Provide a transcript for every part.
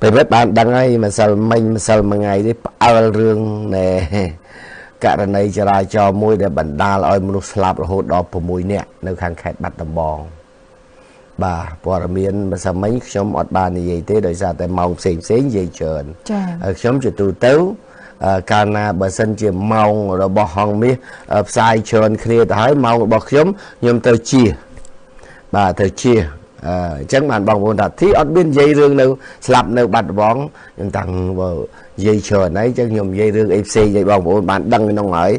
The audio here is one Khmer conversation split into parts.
ពេលនេះបានដឹងហើយម្សិលមិញម្សិលមួយថ្ងៃនេះផ្អើលរឿងណែករណីចរាចរណ៍មួយដែលបណ្ដាលឲ្យមនុស្សស្លាប់រហូតដល់6នាក់នៅខាងខេត្តបាត់ដំបងបាទព័ត៌មានម្សិលមិញខ្ញុំអត់បាននិយាយទេដោយសារតែម៉ោងផ្សេងផ្សេងនិយាយច្រើន ចា៎ ហើយខ្ញុំជាទូទៅកាលណាបើសិនជាម៉ោងរបស់ហងមាសផ្សាយច្រើនគ្នាទៅហើយម៉ោងរបស់ខ្ញុំខ្ញុំទៅជាបាទទៅជាអញ្ចឹងបានបងប្អូនថាធីអត់មាននិយាយរឿងនៅស្លាប់នៅបាត់ដំបងខ្ញុំតាំងបើនិយាយច្រើនហើយអញ្ចឹងខ្ញុំនិយាយរឿងអីផ្សេងឲ្យបងប្អូនបានដឹងក្នុងហើយ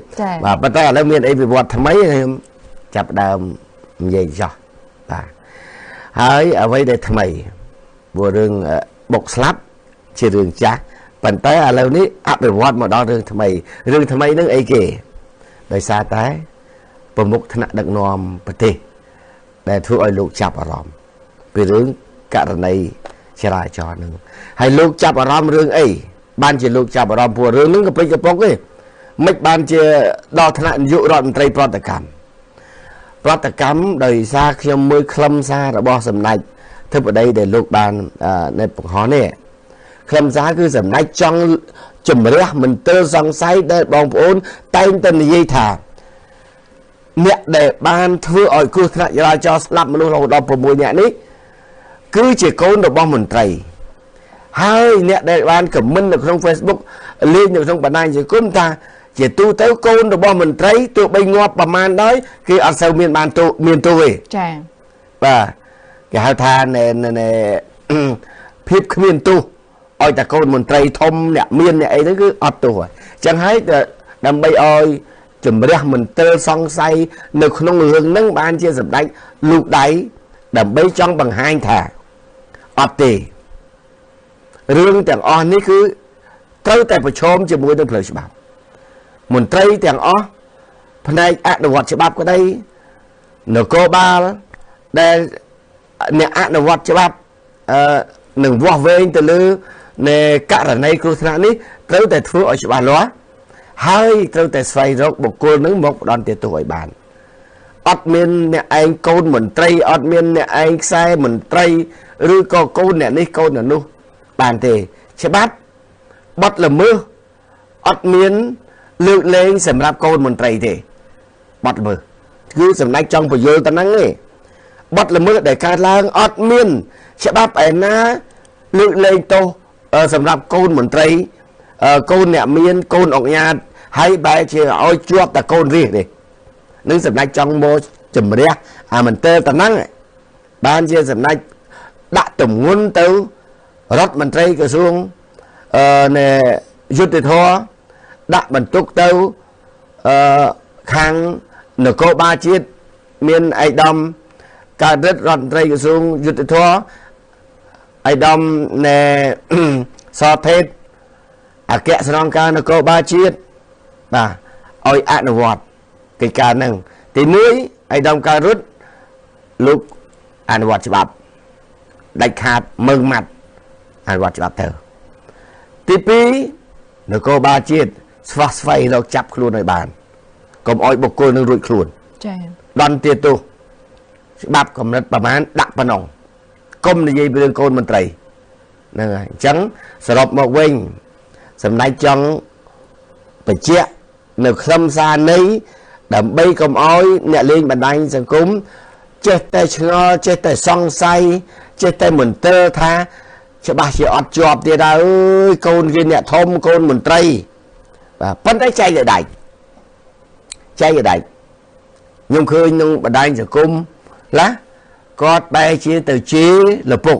បាទប៉ុន្តែឥឡូវមានអីវិវត្តថ្មីខ្ញុំចាប់ដើមនិយាយចោះបាទហើយអ្វីដែលថ្មីព្រោះរឿងបុកស្លាប់ជារឿងចាស់ប៉ុន្តែឥឡូវនេះអភិវឌ្ឍមកដល់រឿងថ្មីរឿងថ្មីនឹងអីគេដោយសារតែប្រមុខថ្នាក់ដឹកនាំប្រទេសដែលធ្វើឲ្យលោកចាប់អារម្មណ៍ពីរឿងករណីចរាចរណ៍នឹងហើយលោកចាប់អារម្មណ៍រឿងអីបានជាលោកចាប់អារម្មណ៍ព្រោះរឿងនឹងកពិចកពុកទេមិនបានជាដល់ថ្នាក់នាយករដ្ឋមន្ត្រីប្រតិកម្មដោយសារខ្ញុំមើលខ្លឹមសាររបស់សម្ដេចធិបតីដែលលោកបាននៅបង្ហោះនេះខ្លឹមសារគឺសម្ដេចចង់ជំរះមន្ទិលសង្ស័យដែលបងប្អូនតែងតែនិយាយថាអ្នកដែលបានធ្វើឲ្យគ្រោះថ្នាក់ចរាចរណ៍ស្លាប់មនុស្សរហូតដល់6នាក់នេះគឺជាកូនរបស់មន្ត្រីហើយអ្នកដែលបានខមមិននៅក្នុង Facebook លេងនៅក្នុងបណ្ដាញសង្គមថាជាទូទៅកូនរបស់មន្ត្រីទោះបីងាប់ប្រមាណដោយគេអត់សូវមានបានទោមានទោសទេចា៎បាទគេហៅថាភាពគ្មានទោសឲ្យតែកូនមន្ត្រីធំអ្នកមានអ្នកអីហ្នឹងគឺអត់ទោសហើយអញ្ចឹងហើយដើម្បីឲ្យជំរះមន្ទិលសង្ស័យនៅក្នុងរឿងហ្នឹងបានជាសម្ដេចលូកដៃដើម្បីចង់បង្ហាញថាអត់ទេរឿងទាំងអស់នេះគឺត្រូវតែប្រឈមជាមួយនឹងផ្លូវច្បាប់មន្ត្រីទាំងអស់ផ្នែកអនុវត្តច្បាប់ក្តីនគរបាលដែលអ្នកអនុវត្តច្បាប់នឹងវាស់វែងទៅលើនៃករណីគ្រោះថ្នាក់នេះត្រូវតែធ្វើឲ្យច្បាស់លាស់ហើយត្រូវតែស្វែងរកបុគ្គលនឹងមកផ្ដន្ទាទោសឲ្យបានអត់មានអ្នកឯងកូនមន្ត្រីអត់មានអ្នកឯងខ្សែមន្ត្រីឬក៏កូនអ្នកនេះកូនអ្នកនោះបានទេច្បាប់បទល្មើសអត់មានលើកលែងសម្រាប់កូនមន្ត្រីទេបទល្មើសគឺសម្ដេចចង់ពយល់តែហ្នឹងទេបទល្មើសដែលកើតឡើងអត់មានច្បាប់ឯណាលើកលែងទោសសម្រាប់កូនមន្ត្រីកូនអ្នកមានកូនអង្គញាតហើយបែរជាឲ្យជាប់តែកូនរាជទេនឹងសម្ដេចចង់មកជំរះអាមន្ទិលតែហ្នឹងបានជាសម្ដេចដាក់ទម្ងន់ទៅរដ្ឋមន្ត្រីក្រសួងនៃយុត្តិធម៌ដាក់បន្ទុកទៅខាងនគរបាលជាតិមានឯកឧត្តមកើតរិទ្ធរដ្ឋមន្ត្រីក្រសួងយុត្តិធម៌ឯកឧត្តមនៃសថេតអគ្គស្នងការនគរបាលជាតិបាទឲ្យអនុវត្តកិច្ចការហ្នឹងទី1ឯកឧត្តមកើតរិទ្ធលោកអនុវត្តច្បាប់ដាច់ខាតមើងម៉ាត់អនុវត្តច្បាប់ទៅទី2នគរបាលជាតិស្វះស្វែងរកចាប់ខ្លួនឲ្យបានកុំឲ្យបុគ្គលនឹងរួចខ្លួនចា៎ដន្ទាទោសច្បាប់កម្រិតប្រមាណដាក់ប៉ុណ្ណឹងកុំនិយាយពីរឿងកូនមន្ត្រីហ្នឹងហើយអញ្ចឹងសរុបមកវិញសម្ដេចចង់បញ្ជាក់នៅខ្លឹមសារនៃដើម្បីកុំឲ្យអ្នកលេងបណ្ដាញសង្គមចេះតែឆ្ងល់ចេះតែសង្ស័យចេះតែមន្ទិលថាច្បាស់ជាអត់ជាប់ទៀតហើយអើយកូនគេអ្នកធំកូនមន្ត្រីបាទប៉ុន្តែចែកឲ្យដាច់ចែកឲ្យដាច់ខ្ញុំឃើញក្នុងបណ្ដាញសង្គមឡាគាត់បែរជាទៅជេរលពុក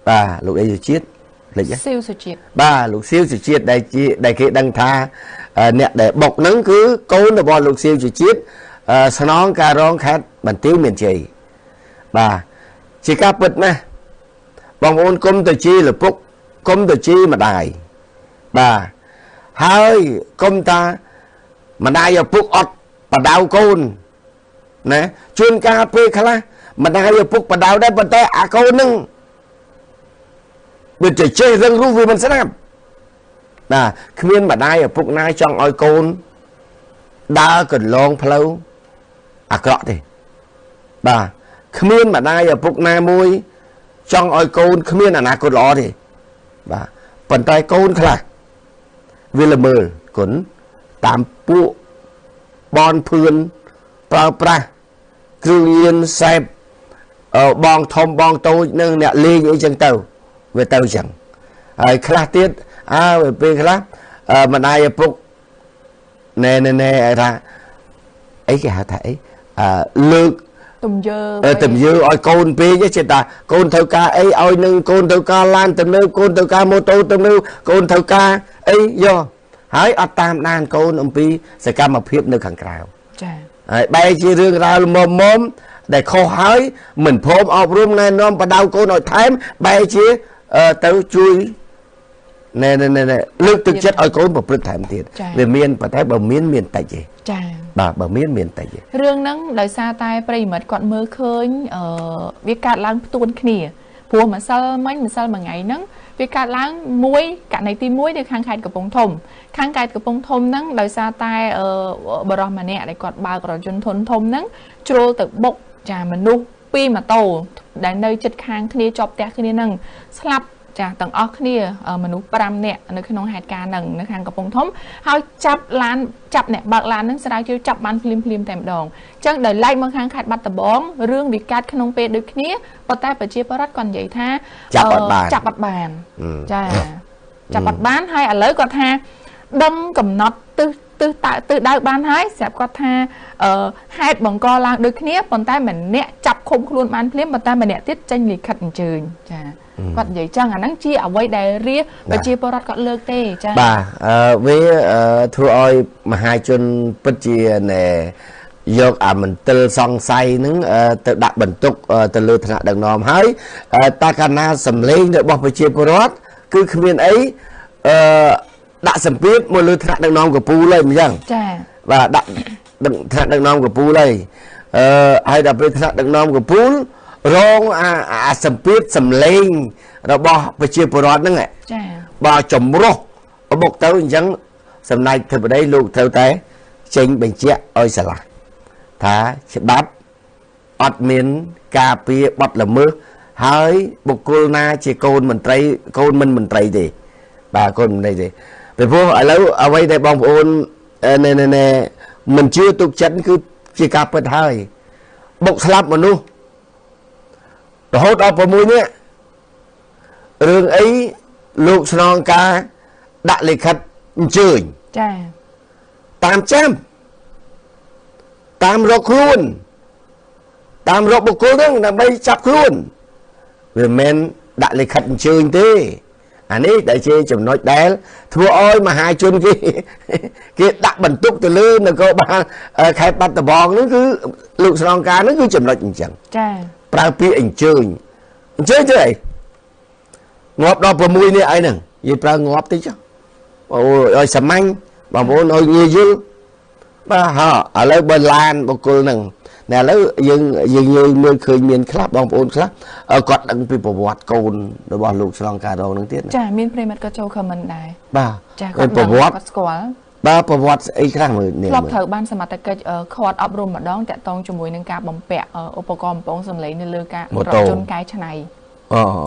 បាទលោកអីសុជាតិលេចសៀវសុជាតិបាទលោកសៀវសុជាតិដែលជាដែលគេដឹងថាអ្នកដែលបុកហ្នឹងគឺកូនរបស់លោកសៀវសុជាតិស្នងការរងខេត្តបន្ទាយមានជ័យបាទជាការពិតណាស់បងប្អូនគុំទៅជេរលពុកគុំទៅជេរម្ដាយបាទហើយគុំថាម្ដាយឪពុកអត់បដៅកូនណាជួនកាលពេលខ្លះម្ដាយឪពុកបដៅដែរប៉ុន្តែអាកូនហ្នឹងវាចេះចេះរឹងរូសវាមិនស្ដាប់បាទគ្មានម្ដាយឪពុកណាចង់ឲ្យកូនដើរកន្លងផ្លូវអាក្រក់ទេបាទគ្មានម្ដាយឪពុកណាមួយចង់ឲ្យកូនគ្មានអនាគតល្អទេ បាទប៉ុន្តែកូនខ្លះវាល្មើលគុណតាមពួកបនភឿនប្រើប្រាស់គ្រឿងញៀនសេពបងធំបងតូចនឹងអ្នកលេងអីចឹងទៅវាទៅចឹងហើយខ្លះទៀតអើពេលខ្លះម្ដាយឪពុកណែណែណែថាអីគេហៅថាអីលើកទំយើទំយើឲ្យកូនពេកចេះតាកូនត្រូវការអីឲ្យនឹងកូនត្រូវការឡានទំនើបកូនត្រូវការម៉ូតូទំនើបកូនត្រូវការអីយកហើយអត់តាមដានកូនអំពីសកម្មភាពនៅខាងក្រៅចា៎ហើយបែរជារឿងរ៉ាវមុំមុំដែលខុសហើយមិនព្រមអប់រំណែនាំបដៅកូនឲ្យថែមបែរជាទៅជួយណែណែណែលើកទឹកចិត្តឲ្យកូនប្រព្រឹត្តថែមទៀតវាមានប៉ុន្តែបើមានមានតិចទេចា៎បាទបើមានមានតិចទេរឿងហ្នឹងដោយសារតែប្រិយមិត្តគាត់មើលឃើញវាកើតឡើងផ្ទួនគ្នាព្រោះម្សិលមិញម្សិលមួយថ្ងៃហ្នឹងវាកើតឡើងមួយករណីទី1នៅខាងខេត្តកំពង់ធំខាងខេត្តកំពង់ធំហ្នឹងដោយសារតែបរិសម្នាក់ដែលគាត់បើករថយន្តធុនធំហ្នឹងជ្រុលទៅបុកចាមនុស្សពីរម៉ូតូដែលនៅជិតខាងគ្នាជាប់ផ្ទះគ្នាហ្នឹងស្លាប់ចាទាំងអស់គ្នាមនុស្ស5នាក់នៅក្នុងហេតុការណ៍ហ្នឹងនៅខាងកំពង់ធំហើយចាប់ឡានចាប់អ្នកបើកឡានហ្នឹងស្រាវជ្រាវចាប់បានភ្លាមភ្លាមតែម្ដងអញ្ចឹងដោយឡែកមកខាងខេត្តបាត់ដំបងរឿងវាកើតក្នុងពេលដូចគ្នាប៉ុន្តែប្រជាពលរដ្ឋគាត់និយាយថាចាប់អត់បានចាប់អត់បានចាចាប់អត់បានហើយឥឡូវគាត់ថាដឹងកំណត់ទិសទិសទិសដៅបានហើយស្រាប់គាត់ថាហេតុបង្កឡើងដូចគ្នាប៉ុន្តែម្នាក់ចាប់ឃុំខ្លួនបានភ្លាមប៉ុន្តែម្នាក់ទៀតចេញលិខិតអញ្ជើញចាគាត់និយាយចឹងអាហ្នឹងជាអ្វីដែលរាប្រជាពលរដ្ឋគាត់លើកទេចាបាទវាធ្វើឲ្យមហាជនពិតជាណែយកអាមន្ទិលសង្ស័យហ្នឹងទៅដាក់បន្ទុកទៅលើថ្នាក់ដឹកនាំហើយតាកាលណាសម្លេងរបស់ប្រជាពលរដ្ឋគឺគ្មានអីដាក់សម្ពាធមកលើថ្នាក់ដឹកនាំកំពូលហើយអញ្ចឹងចាបាទដាក់ថ្នាក់ដឹកនាំកំពូលហើយហើយដល់ពេលថ្នាក់ដឹកនាំកំពូលរងអាសម្ពាធសម្លេងរបស់ប្រជាពលរដ្ឋហ្នឹងចាបាទចម្រុះបុកទៅអញ្ចឹងសម្ដេចធិបតីលោកត្រូវតែចេញបញ្ជាក់ឲ្យឆ្លាស់ថាច្បាប់អត់មានការពារបទល្មើសហើយបុគ្គលណាជាកូនមន្ត្រីកូនមិនមន្ត្រីទេបាទកូនមន្ត្រីទេពីព្រោះឥឡូវអ្វីដែលបងប្អូនណែណែមិនជឿទុកចិត្តគឺជាការពិតហើយបុកស្លាប់មនុស្សរហូតដល់6នាក់រឿងអីលោកស្នងការដាក់លិខិតអញ្ជើញចាតាមចាំតាមរកខ្លួនតាមរកបុគ្គលហ្នឹងដើម្បីចាប់ខ្លួនវាមិនដាក់លិខិតអញ្ជើញទេអានេះដែលជាចំណុចដែលធ្វើឲ្យមហាជនគេគេដាក់បន្ទុកទៅលើនគរបាលខេត្តបាត់ដំបងហ្នឹងគឺលោកស្នងការហ្នឹងគឺចំណុចអញ្ចឹងចាប្រើពាក្យអញ្ជើញអញ្ជើញទៅអីងាប់ដល់6នេះអីហ្នឹងនិយាយប្រើងាប់តិចចុះអូឲ្យសាមញ្ញបងប្អូនឲ្យងាយយល់បាទហ่าឥឡូវបើឡានបុគ្គលហ្នឹងតែឥឡូវយើងយើងមើលឃើញមានខ្លះបងប្អូនខ្លះគាត់ដឹងពីប្រវត្តិកូនរបស់លោកស្នងការរងហ្នឹងទៀតចាមានប្រិមត្តក៏ចូលខមមិនដែរបាទចាគាត់ប្រវត្តិគាត់ស្គាល់បាទប្រវត្តិស្អីខ្លះមើលនេះធ្លាប់ត្រូវបានសមត្ថកិច្ចខាត់អប់រំម្ដងតាក់ទងជាមួយនឹងការបំពាក់ឧបករណ៍បំពងសំឡេងនៅលើការរថយន្តកែច្នៃ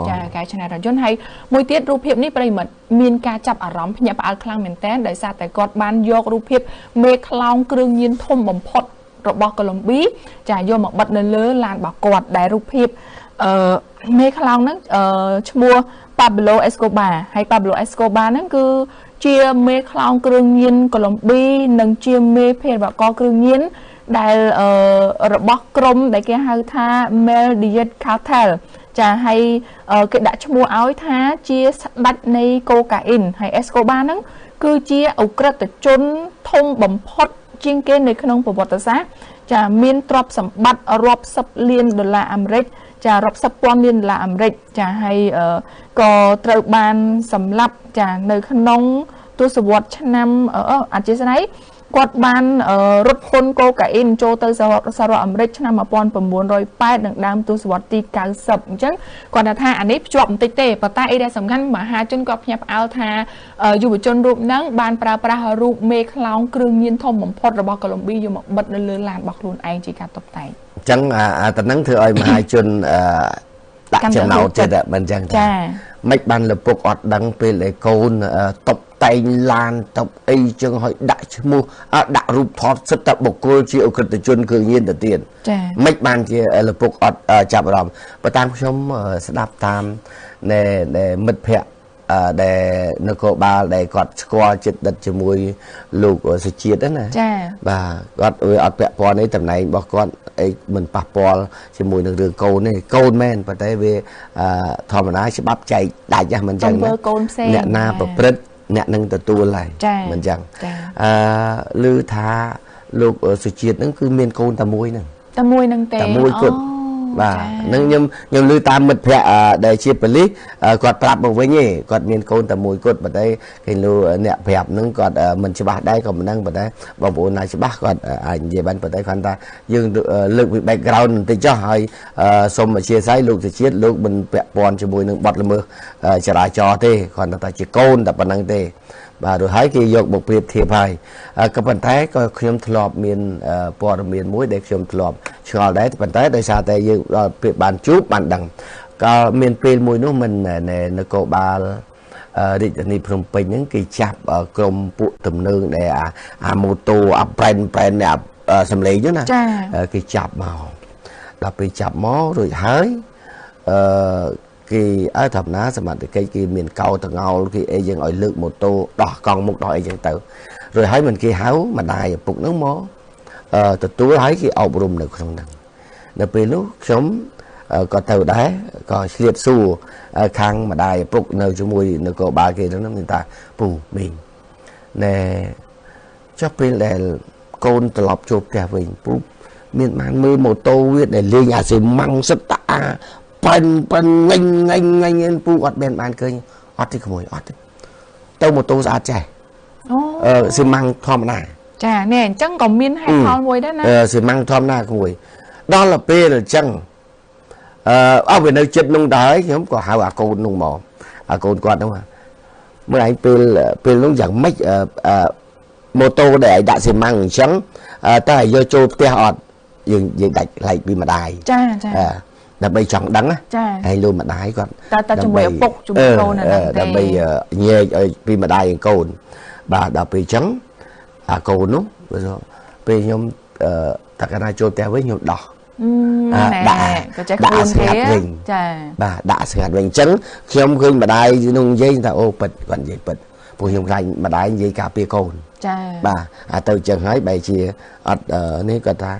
ចាកែច្នៃរថយន្តហើយមួយទៀតរូបភាពនេះប្រិមត្តមានការចាប់អារម្មណ៍ភ្ញាក់ផ្អើលខ្លាំងមែនទែនដោយសារតែគាត់បានយករូបភាពមេខ្លោងគ្រឿងញៀនធំបំផុតរបស់កូឡុំប៊ីចាយកមកបិទនៅលើឡានរបស់គាត់ដែលរូបភាពមេខ្លោងហ្នឹងឈ្មោះ Pablo Escobar ហើយ Pablo Escobar ហ្នឹងគឺជាមេខ្លោងគ្រឿងញៀនកូឡុំប៊ីនិងជាមេភេរវករគ្រឿងញៀនដែលរបស់ក្រុមដែលគេហៅថា Medellin Cartel ចាហើយគេដាក់ឈ្មោះឲ្យថាជាស្ដេចនៃកូកាអ៊ីនហើយ Escobar ហ្នឹងគឺជាឧក្រិដ្ឋជនធំបំផុតជាងគេនៅក្នុងប្រវត្តិសាស្ត្រចាមានទ្រព្យសម្បត្តិរាប់សិបលានដុល្លារអាមេរិកចារាប់សិបពាន់លានដុល្លារអាមេរិកចាហើយក៏ត្រូវបានសម្លាប់ចានៅក្នុងទសវត្សរ៍ឆ្នាំអធិស្ឋានគាត់បានរត់ពន្ធកូកាអ៊ីនចូលទៅសហរដ្ឋអាមេរិកឆ្នាំ1980និងដើមទសវត្សរ៍ទី90អញ្ចឹងគាត់ថាអានេះភ្ជាប់បន្តិចទេប៉ុន្តែអីដែលសំខាន់មហាជនគាត់ភ្ញាក់ផ្អើលថាយុវជនរូបហ្នឹងបានប្រើប្រាស់រូបមេខ្លោងគ្រឿងញៀនធំបំផុតរបស់កូឡុំប៊ីយកមកបិទនៅលើឡានរបស់ខ្លួនឯងជាការតុបតែងអញ្ចឹងអាតំណឹងធ្វើឲ្យមហាជន ដាក់ចំណោទទៀតមិនចឹងចាមិនបានលពុកអត់ដឹងពេលដែលកូនតបតែងឡានតបអីចឹងឲ្យដាក់ឈ្មោះដាក់រូបថតសិតតែបុគ្គលជាអក្រិតជនគឺញៀនទៅទៀតចាមិនបានជាលពុកអត់ចាប់អារម្មណ៍បើតាមខ្ញុំស្ដាប់តាមនៃមិត្តភ័ក្តិដែលនគរបាលដែលគាត់ស្គាល់ចិត្តដិតជាមួយលោកសុជាតិណាចាបាទគាត់វាអត់ពាក់ព័ន្ធទេតំណែងរបស់គាត់អីមិនប៉ះពាល់ជាមួយនឹងរឿងកូនទេកូនមែនប៉ុន្តែវាធម្មតាច្បាប់ចែកដាច់ហ្នឹងមិនចឹងណាអ្នកណាប្រព្រឹត្តអ្នកនឹងទទួលហើយមិនចឹងអឺឮថាលោកសុជាតិហ្នឹងគឺមានកូនតែមួយហ្នឹងតែមួយហ្នឹងទេតែមួយគត់បាទនឹងខ្ញុំឮតាមមិត្តភ័ក្តិដែលជាប៉ូលីសគាត់ប្រាប់មកវិញទេគាត់មានកូនតែមួយគត់ប៉ុន្តែគេលឺអ្នកប្រាប់ហ្នឹងគាត់មិនច្បាស់ដែរក៏មិនដឹងប៉ុន្តែបងប្អូនណាច្បាស់គាត់អាចនិយាយបានប៉ុន្តែគាត់ថាយើងលើកពី background បន្តិចចុះហើយសូមអធិស្ឋានលោកសុជាតិលោកមិនពាក់ព័ន្ធជាមួយនឹងបទល្មើសចរាចរណ៍ទេគាត់ថាជាកូនតែប៉ុណ្្នឹងទេបាទរួចហើយគេយកមកប្រៀបធៀបហើយក៏ប៉ុន្តែក៏ខ្ញុំធ្លាប់មានព័ត៌មានមួយដែលខ្ញុំធ្លាប់ឆ្ងល់ដែរប៉ុន្តែដោយសារតែយើងដល់ពេលបានជួបបានដឹងក៏មានពេលមួយនោះមិននគរបាលរាជធានីភ្នំពេញហ្នឹងគេចាប់ក្រុមពួកទំនើងដែលអាម៉ូតូអាប្រែនអាសំឡេងហ្នឹងណាគេចាប់មកដល់ពេលចាប់មករួចហើយអឺគេអើធម្មតាសមត្ថកិច្ចគេមានកោតងោលគេអីយើងឲ្យលើកម៉ូតូដោះកង់មុខដោះអីចឹងទៅរួចហើយមិនគេហៅម្ដាយឪពុកហ្នឹងមកទទួលហើយគេអប់រំនៅក្នុងហ្នឹងនៅពេលនោះខ្ញុំក៏ទៅដែរក៏ឆ្លៀតសួរខាងម្ដាយឪពុកនៅជាមួយនគរបាលគេហ្នឹងមានថាពូមីងណែចុះពេលដែលកូនត្រឡប់ចូលផ្ទះវិញពូមានបានមើលម៉ូតូវាដែលលេងអាស៊ីម៉ាំងសិតតាប៉ិនប៉ិនងាញ់ងាញ់ងាញ់ពូអត់មានបានឃើញអត់ទេក្មួយអត់ទេទៅម៉ូតូស្អាតចេះអូស៊ីម៉ាំងធម្មតាចានេះអញ្ចឹងក៏មានហេតុផលមួយដែរណាស៊ីម៉ាំងធម្មតាក្មួយដល់ពេលអញ្ចឹងអស់វានៅចិត្តនោះដែរខ្ញុំក៏ហៅអាកូននោះមកអាកូនគាត់នោះមើលឯងពេលនោះយ៉ាងម៉េចម៉ូតូដែលឯងដាក់ស៊ីម៉ាំងអញ្ចឹងតើឲ្យយកចូលផ្ទះអត់យើងដាច់ឡែកពីម្ដាយចាចាដើម្បីចង់ដឹងណាហើយលោកម្ដាយគាត់តែជាមួយឪពុកជាមួយកូនហ្នឹងទេដើម្បីញែកឲ្យពីម្ដាយកូនបាទដល់ពេលអញ្ចឹងអាកូននោះពេលខ្ញុំតកាលណាចូលផ្ទះវិញខ្ញុំដោះដាក់ដាក់ស្ងាត់វិញចាបាទដាក់ស្ងាត់វិញអញ្ចឹងខ្ញុំឃើញម្ដាយនោះនិយាយថាអូពិតគាត់និយាយពិតព្រោះខ្ញុំខ្លាចម្ដាយនិយាយការពារកូនចាបាទអាទៅអញ្ចឹងហើយបែរជាអត់នេះគាត់ថា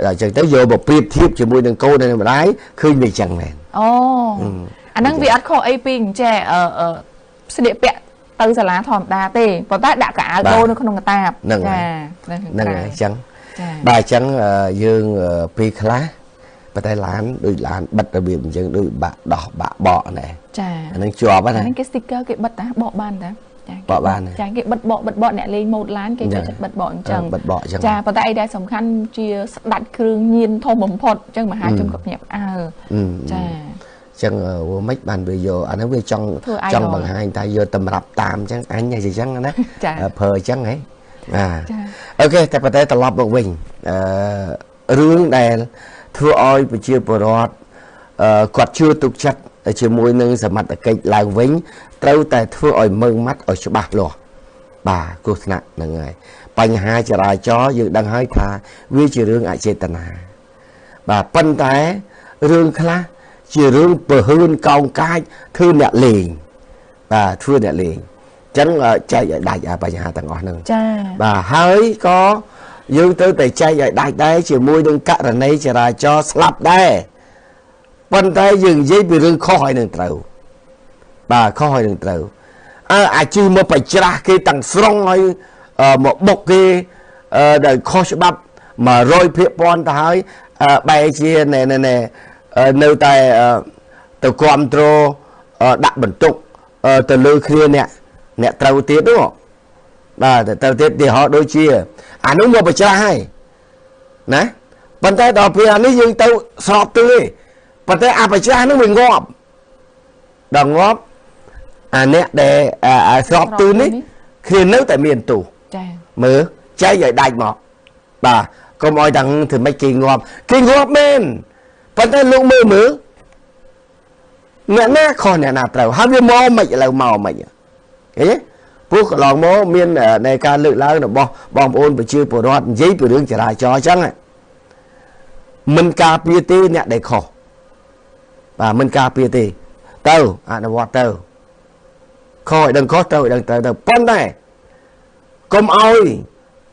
ដល់ចឹងទៅយកមកប្រៀបធៀបជាមួយនឹងកូននិងម្ដាយឃើញវាចឹងមែនអូអាហ្នឹងវាអត់ខុសអីពីអញ្ចេះស្លៀកពាក់ទៅសាលាធម្មតាទេប៉ុន្តែដាក់កៅអៅដូរនៅក្នុងកតាបចាហ្នឹងហើយចឹងបាទអញ្ចឹងយើងពេលខ្លះប៉ុន្តែឡានដូចឡានបិទរបៀបអញ្ចឹងដូចបាក់ដោះបាក់បកណែចាអាហ្នឹងជាប់ហ្នឹងគេ sticker គេបិទតាបកបានតាបកបានចាគេបិទបកបិទបកអ្នកលេងម៉ូតឡានគេចូលចិត្តបិទបកអញ្ចឹងបិទបកអញ្ចឹងចាប៉ុន្តែអីដែលសំខាន់ជាស្ដាច់គ្រឿងញៀនធំបំផុតអញ្ចឹងមហាជនក៏ភ្ញាក់ផ្អើលចាអញ្ចឹងវាមិនបានវាយកអាហ្នឹងវាចង់បង្ហាញថាយកតម្រាប់តាមអញ្ចឹងអញអញ្ចឹងណាប្រើអញ្ចឹងហ៎បាទអូខេតែប៉ុន្តែត្រឡប់មកវិញរឿងដែលធ្វើឲ្យប្រជាពលរដ្ឋគាត់ជឿទុកចិត្តជាមួយនឹងសមត្ថកិច្ចឡើងវិញត្រូវតែធ្វើឲ្យមើងម៉ាត់ឲ្យច្បាស់លាស់បាទគ្រោះថ្នាក់ហ្នឹងហើយបញ្ហាចរាចរណ៍យើងដឹងហើយថាវាជារឿងអចេតនាបាទប៉ុន្តែរឿងខ្លះជារឿងពហឿនកោងកាចធ្វើអ្នកលេងបាទធ្វើអ្នកលេងអញ្ចឹងចែកឲ្យដាច់បញ្ហាទាំងអស់ហ្នឹងចាបាទហើយក៏យើងត្រូវតែចែកឲ្យដាច់ដែរជាមួយនឹងករណីចរាចរណ៍ស្លាប់ដែរប៉ុន្តែយើងនិយាយពីរឿងខុសហើយនឹងត្រូវបាទខុសហើយនឹងត្រូវអើអាជីមកបច្រាស់គេទាំងស្រុងហើយមកបុកគេដែលខុសច្បាប់100%ទៅហើយបែរជាណែនៅតែទៅគ្រប់គ្រងដាក់បន្ទុកទៅលើគ្នាអ្នកត្រូវទៀតនោះបាទទៅទៀតទីហោដូចជាអានោះមកបច្រាស់ហើយណាប៉ុន្តែដល់ពេលអានេះយើងទៅស្របទិសទេប៉ុន្តែអាបច្រាស់នោះវាងាប់ដល់ងាប់អាអ្នកដែលស្របទិសនេះគ្នានៅតែមានទោសចាមើលចែកឲ្យដាច់មកបាទកុំឲ្យតែធ្វើម៉េចគេងាប់គេងាប់មែនប៉ុន្តែលោកមើល អ្នកណាខុសអ្នកណាត្រូវហើយវាមកមិនឥឡូវមកមិនឃើញទេព្រោះកន្លងមកមាននៃការលើកឡើងរបស់បងប្អូនប្រជាពលរដ្ឋនិយាយពីរឿងចរាចរណ៍អញ្ចឹងមិនការពារទេអ្នកដែលខុសបាទមិនការពារទេទៅអនុវត្តទៅខុសឲ្យដឹងខុសទៅឲ្យដឹងត្រូវទៅប៉ុន្តែកុំឲ្យ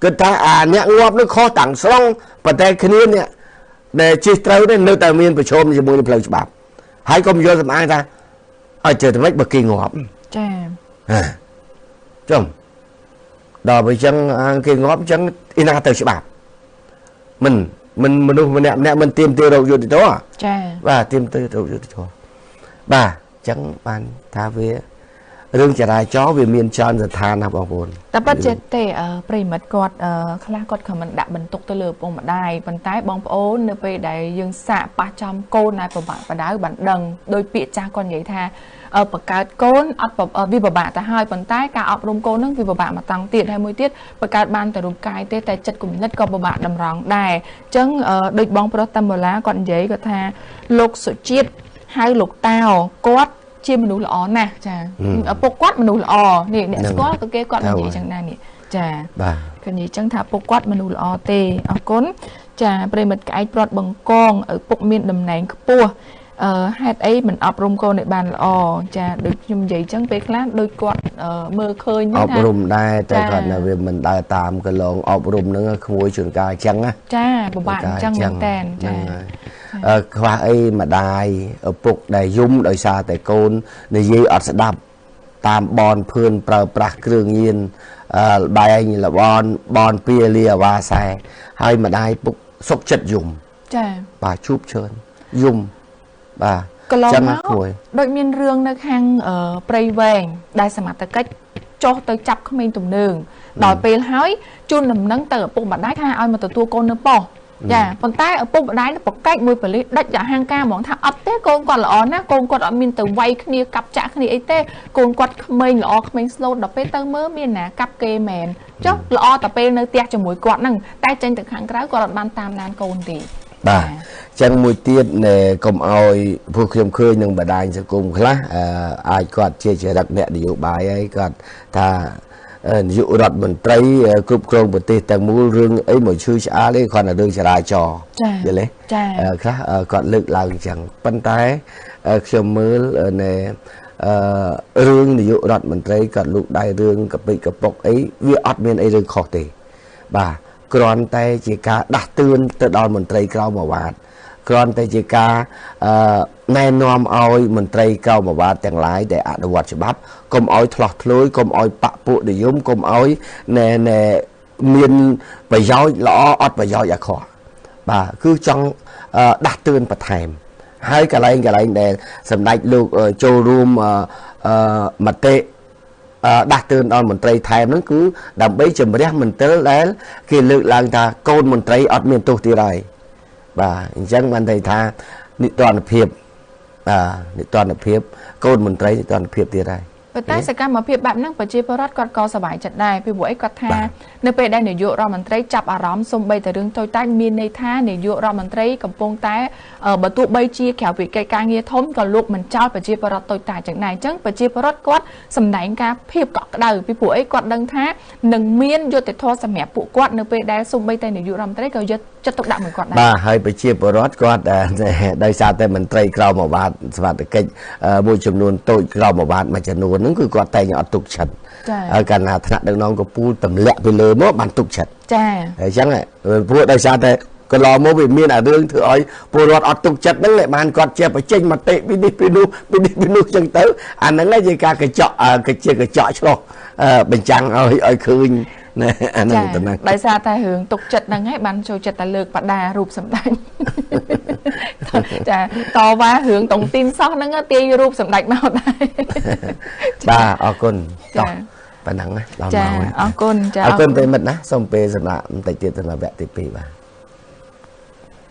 គិតថាអាអ្នកងាប់នោះខុសតាំងស្រុងប៉ុន្តែគ្នាអ្នកដែលជិះត្រូវនេះនៅតែមានប្រឈមជាមួយនឹងផ្លូវច្បាប់ហើយកុំយល់សំអាងថាឲ្យជឿតែម៉េចបើគេងាប់ចាចំដល់ពេលអញ្ចឹងអាងគេងាប់អញ្ចឹងអ៊ីណាទៅច្បាប់មិនមនុស្សម្នាក់ម្នាក់មិនទៀមទារោគយុត្តិធម៌ចាបាទទៀមទារោគយុត្តិធម៌បាទអញ្ចឹងបានថាវារឿងចរាចរណ៍វាមានច្រើនស្ថានណាបងប្អូនតែពិតជាទេប្រិមិត្តគាត់ខ្លះគាត់ខមមិនដាក់បន្ទុកទៅលើឪពុកម្ដាយប៉ុន្តែបងប្អូននៅពេលដែលយើងសាកប៉ះចំកូនឲ្យពិបាកបដៅបានដឹងដោយពាក្យចាស់គាត់និយាយថាបង្កើតកូនអត់វាពិបាកទៅហើយប៉ុន្តែការអប់រំកូននឹងវាពិបាកមកតង់ទៀតហើយមួយទៀតបង្កើតបានតែរូបកាយទេតែចិត្តគំនិតក៏ពិបាកតម្រង់ដែរអញ្ចឹងដូចបងប្រុសតាំបូឡាគាត់និយាយគាត់ថាលោកសុជាតិហៅលោកតាវគាត់ជាមនុស្សល្អណាស់ចាឪពុកគាត់មនុស្សល្អនេះអ្នកស្គាល់ក៏គេគាត់និយាយចឹងដែរនេះចាបាទគាត់និយាយចឹងថាឪពុកគាត់មនុស្សល្អទេអរគុណចាប្រិមិត្តក្អែកព្រាត់បង្កងឪពុកមានតំណែងខ្ពស់ហេតុអីមិនអប់រំកូនឲ្យបានល្អចាដូចខ្ញុំនិយាយចឹងពេលខ្លះដូចគាត់មើលឃើញថាអប់រំដែរតែគាត់នៅវាមិនដើរតាមកន្លងអប់រំហ្នឹងក្មួយជួនកាលចឹងណាចាពិបាកចឹងមែនតើចាខ្វះអីម្ដាយឪពុកដែលយំដោយសារតែកូននិយាយអត់ស្ដាប់តាមបនភឿនប្រើប្រាស់គ្រឿងញៀនបែងលបនបនពៀលាអាវ៉ាសែហើយម្ដាយពុកសុកចិត្តយំចាបាទជួបច្រើនយំបាទកន្លងមកដូចមានរឿងនៅខាងព្រៃវែងដែលសមត្ថកិច្ចចុះទៅចាប់ក្មេងទំនើងដល់ពេលហើយជូនដំណឹងទៅឪពុកម្ដាយថាឲ្យមកទទួលកូននៅប៉ុស្តិ៍ចាប៉ុន្តែឪពុកម្ដាយប្រកែកមួយប៉ូលីសដាច់យ៉ាងហាងការហ្មងថាអត់ទេកូនគាត់ល្អណាស់កូនគាត់អត់មានទៅវាយគ្នាកាប់ចាក់គ្នាអីទេកូនគាត់ក្មេងល្អក្មេងស្លូតដល់ពេលទៅមើលមានណាកាប់គេមែនចុះល្អតែពេលនៅផ្ទះជាមួយគាត់ហ្នឹងតែចេញទៅខាងក្រៅគាត់អត់បានតាមដានកូនទេបាទចឹងមួយទៀតកុំឲ្យពួកខ្ញុំឃើញនឹងបណ្ដាញសង្គមខ្លះអាចគាត់ជាចរិតអ្នកនយោបាយហើយគាត់ថានាយករដ្ឋមន្ត្រីគ្រប់គ្រងប្រទេសទាំងមូលរឿងអីមកឈឺឆ្អាលទេគ្រាន់តែរឿងចរាចរណ៍យល់ទេខ្លះគាត់លើកឡើងអញ្ចឹងប៉ុន្តែខ្ញុំមើលនៅរឿងនាយករដ្ឋមន្ត្រីគាត់លូកដៃរឿងកពិកពុកអីវាអត់មានអីរឿងខុសទេបាទគ្រាន់តែជាការដាស់តឿនទៅដល់មន្ត្រីក្រោមឱវាទគ្រាន់តែជាការណែនាំឲ្យមន្ត្រីក្រោមឱវាទទាំងឡាយដែលអនុវត្តច្បាប់កុំឲ្យឆ្លោះធ្លោយកុំឲ្យបពុនិយមកុំឲ្យណែមានប្រយោជន៍ល្អអត់ប្រយោជន៍អាក្រក់បាទគឺចង់ដាស់តឿនបន្ថែមហើយកន្លែងដែលសម្ដេចលោកចូលរួមមតិដាស់តឿនដល់មន្ត្រីថែមហ្នឹងគឺដើម្បីជំរះមន្ទិលដែលគេលើកឡើងថាកូនមន្ត្រីអត់មានទោសទៀតហើយបាទអញ្ចឹងបានន័យថានិទ្ទណ្ឌភាពបាទនិទ្ទណ្ឌភាពកូនមន្ត្រីនិទ្ទណ្ឌភាពទៀតហើយ ប៉ុន្តែសកម្មភាពបែបហ្នឹងប្រជាពលរដ្ឋគាត់ក៏សប្បាយចិត្តដែរពីព្រោះអីគាត់ថានៅពេលដែលនាយករដ្ឋមន្ត្រីចាប់អារម្មណ៍សូម្បីតែរឿងតូចតាចមានន័យថានាយករដ្ឋមន្ត្រីកំពុងតែបើទោះបីជាក្រៅពីកិច្ចការងារធំក៏លោកមិនចោលប្រជាពលរដ្ឋតូចតាចចឹងដែរអញ្ចឹងប្រជាពលរដ្ឋគាត់សម្ដែងការភាពកក់ក្ដៅពីព្រោះអីគាត់ដឹងថានឹងមានយុត្តិធម៌សម្រាប់ពួកគាត់នៅពេលដែលសូម្បីតែនាយករដ្ឋមន្ត្រីក៏យកចិត្តទុកដាក់មួយគាត់ដែរបាទហើយប្រជាពលរដ្ឋគាត់ដោយសារតែមន្ត្រីក្រោមឱវាទសមត្ថកិច្ចមួយចំនួនតូចក្រោមឱវាទមួយចំនួនហ្នឹងគឺគាត់តែងអត់ទុកចិត្តហើយកាលណាថ្នាក់ដឹកនាំកំពូលទម្លាក់ពីលើមកបានទុកចិត្តចាអញ្ចឹងព្រោះដោយសារតែកន្លងមកវាមានអារឿងធ្វើឲ្យពលរដ្ឋអត់ទុកចិត្តហ្នឹងបានគាត់ជាបញ្ចេញមតិពីនេះពីនោះពីនេះពីនោះអញ្ចឹងទៅអាហ្នឹងជាការកញ្ចក់ជាកញ្ចក់ឆ្លោះបញ្ចាំងឲ្យឃើញណែអាហ្នឹងតំណាងដោយសារតែរឿងទុកចិត្តហ្នឹងហើយបានចូលចិត្តតែលើកបដារូបសម្ដេចចាតវ៉ារឿងតុងទីនសោះហ្នឹងទាយរូបសម្ដេចមកដែរបាទអរគុណតោះប៉ុណ្ណឹងណាដល់មកអរគុណចាអរគុណប្រិមិត្តណាសូមពេលសម្រាប់បន្តិចទៀតសម្រាប់វគ្គទី2បាទ